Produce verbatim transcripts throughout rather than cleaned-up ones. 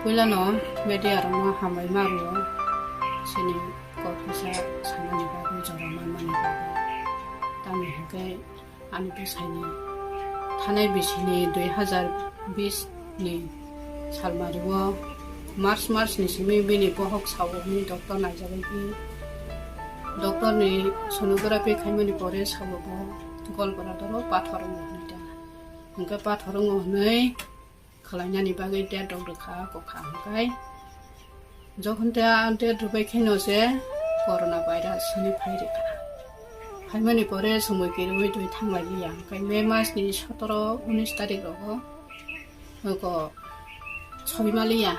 Puilano media rokno hambai ma rwo, chini kok kisa sanani bagwi, jora manmani bagwi. Tamni hwnkhe ani bwsaini thanai bisini dui hazar bis ni salmario March mas ni simi bini bohok sao hwnwi doctor naijagwi di. Doctor ni sonography khaimani pore sao bo gol bladder o pathor wngo hwnwi ta. Hwnkhe pathor wngo hwnwi khwlainani bagwi date rok rwkha, kokha hwnkhe. Jokhon te a date rwbai khaino se corona virus hwnwi phai rwkha. Phaimani pore somoi kiriwi twi thanglai liya. Hwnkhe May mas ni sotoro unis tarik rogo, oko soi ma liya.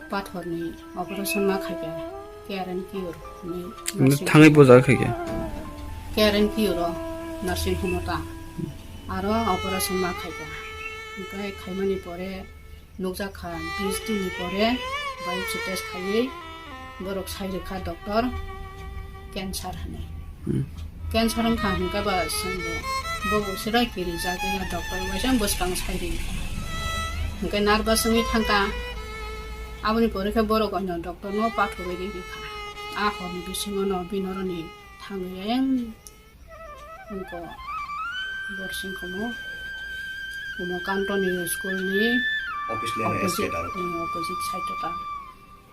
Pathor ni operation ma khaikha. K R N Kiur ni nursing Thangwi home. Boja khaikha. K R N Kiur o nursing home o ta. Aro operation ma khaikha. Hwnkhe khaimani pore nukjak kha, bis din ni pore biopsy test khaiwi borok sai rwkha doctor, cancer hwnwi. Hmm. Cancer wngkha hwnkhe ba chwngbo bobo sira kirijak ya doctor waisa bwskang sai ri. Hwnkhe nervous wngwi thangkha. Aboni pore khe borok oino doctor no pathogwi rikha. A horni bisingo no binoroni thangwi ayang wngkha borsing khomo. Umakantoni school ni Office lane opposite, estate aro. Ni opposite side o ta.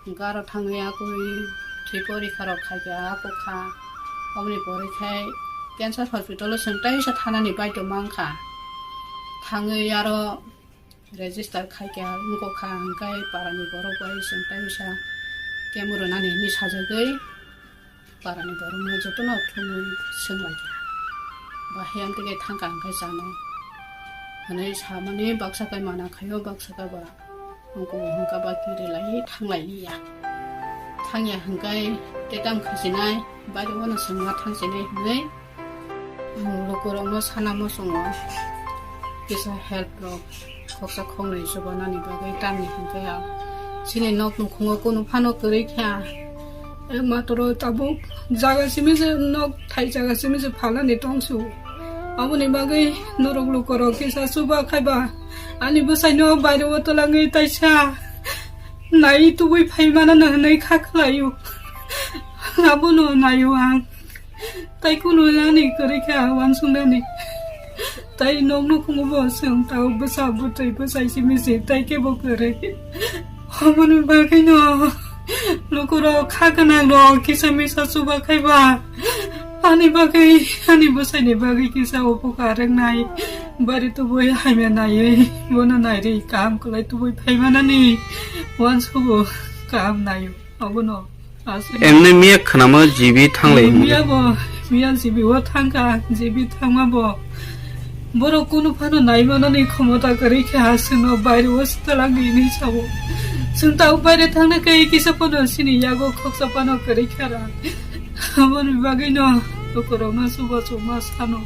Hwnkhe aro thangwi akui thwi porikha rok khaikha, ako kha. Aboni pore khe cancer hospital o chwng teisa thanani baidhyo mankha. Thangwi aro register khaikha, wngkha hwnkhe parani borok bai chwng teisa chemo rwnani hinwi sajagwi parani borokno jotono thumwi swnglaikha. Bahai amtwkhe thangkha hwnkhe chano hwnwi samani baksa khe mana khaio, baksa khe ba wngkha hwnkha ba kirilaiwi thanglai liya. Thangya hwnkhe tetam khasinai, bairogno swngna thangsinai hwnwi ang lukurokno sana muchungo kisa help rok khoksa khoknwi chubanani bagwi tamni hwnkhe ang chini nok nukhungo kunu phano kwrwi kha. E matoro tabuk jaga simi se nok thai jaga simi se phalani tongsu. Aboni bagwi norok lukurok kisa chuba khaiba ani bwsaino baireo twlangwi taisa nai tubui phaimanano hwnwi kha khlaio. Abono naio ang. Tai kunu ani kwrwi kha uansuknani. Tai nokno khungo bo chwng tao bwsa bwtwi bwsai simi se tai kebo kwrwi. Aboni bagwino lukurok kha gwnangrok kisa misa chuba khaiba. Ani bagwi, ani bwsaini bagwi kisa upokar wngnai. Bari tubui hamya naiwi, bono nairwi kaham kwlai tubui phaimanani uansugo kaham naio. Abono aswk. Emni miya khwnama G B thanglai hwnwi. Miya bo, miya G B o thangkha, G B thangma bo. Borok kunu phano naimanani khomota kwrwi khe ha chwngno baireo swtalangni hinwi sao. Chwng tao baire thangna khe kisa phano chini yago khoksa phano kwrwi kha ra. Aboni bagwino lukurokno chuba chuma sano.